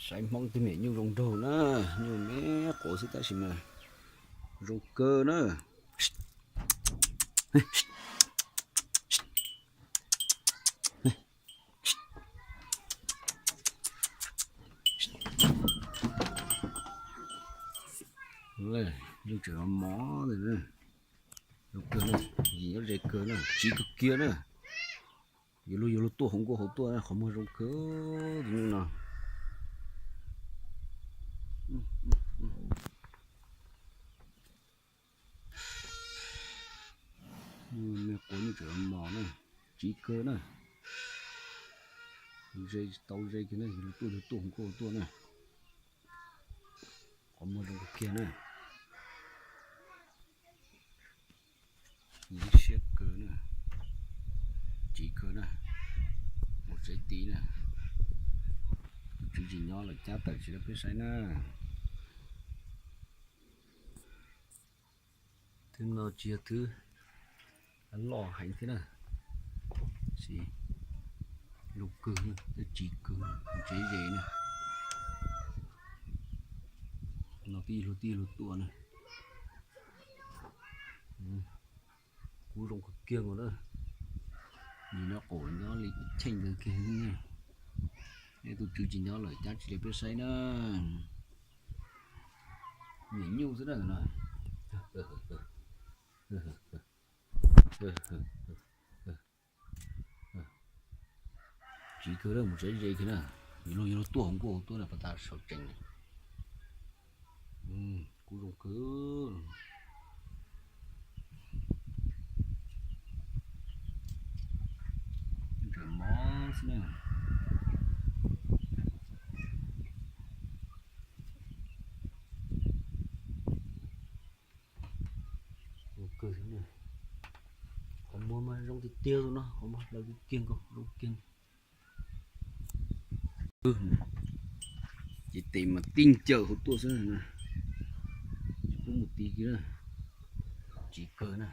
Saib Hmoob twg me nyuj zoo nraug na, nyuj me quav xwb tab sis mas zoo kawg na. Nyuj tseem mos mos, zoo kawg na, yim nyob ze kawg na, tsiv kawg kiag na. Yuav luag yuav luag tuaj hauv nkuaj hauv tuaj, qhov muag zoo kawg tus nyuj no. Me quav nyuj tseem mos na, tsiv kawg na. Ze tau ze kiag na, yuav luag tuaj yuav luag tuaj hauv nkuaj hauv tuaj na. Qhov muag zoo kawg kiag na. Nyuaj siab kawg na, tsiv kawg na, mus tsev ti na. Tus tswv tsis nyob lawm cab tawm tsis rau peb saib na. Thwb no tsis yog thwb loj heev thiab na, tab sis zoo kawg, tsiv kawg, mus tsev ze na. No twb yog luag twb yog luag tuaj na. Kub zoo kawg kiag nkaus na. Nim no qaum nyob li cheej ntawd kiag. Tus tswv tsis nyob lawm cab tsis rau peb saib na. Niam nyuj xwb na no. Tsiv kawg na, mus tsev ze kiag na. Yuav luag yuav luag tuaj hauv nkuaj hauv tuaj na, pas tas sau tsees na. Kub zoo kawg. Ntsaim mos xwb na. Qhov muag mas zoo tiag tiag no, qhov muag hlaws kiag nkaus, zoo kiag. Ces tes mas tib ncaws hauv tuaj xwb na, tsis pub mus ti kiag na, tsiv kawg na.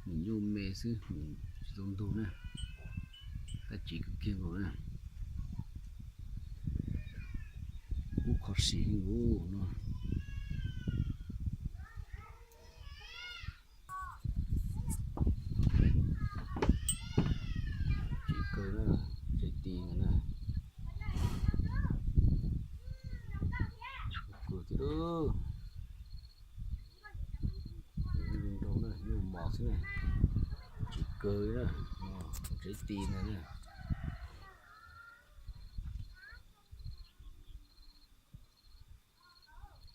Mus nyuj me xwb, tsis tau ntug na, tab tsiv kawg kiag nkaus na. Kub kho siv no. Tsiv kawg na, tsev ti na. Kawg tiag lauj. Nyuj zoo nraug na, nyuj mos xwb na. Tsiv kawg na, tsev ti na na.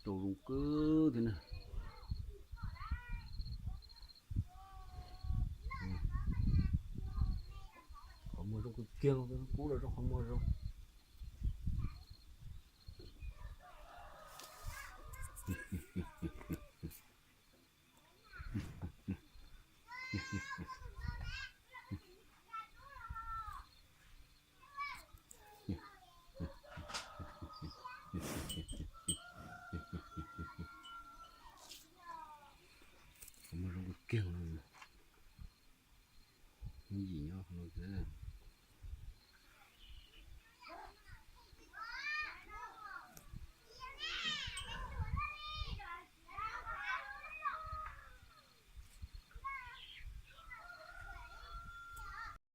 Rau zoo kawg thiab na. Qhov muag zoo kawg kiag, kub los zoo qhov muag zoo.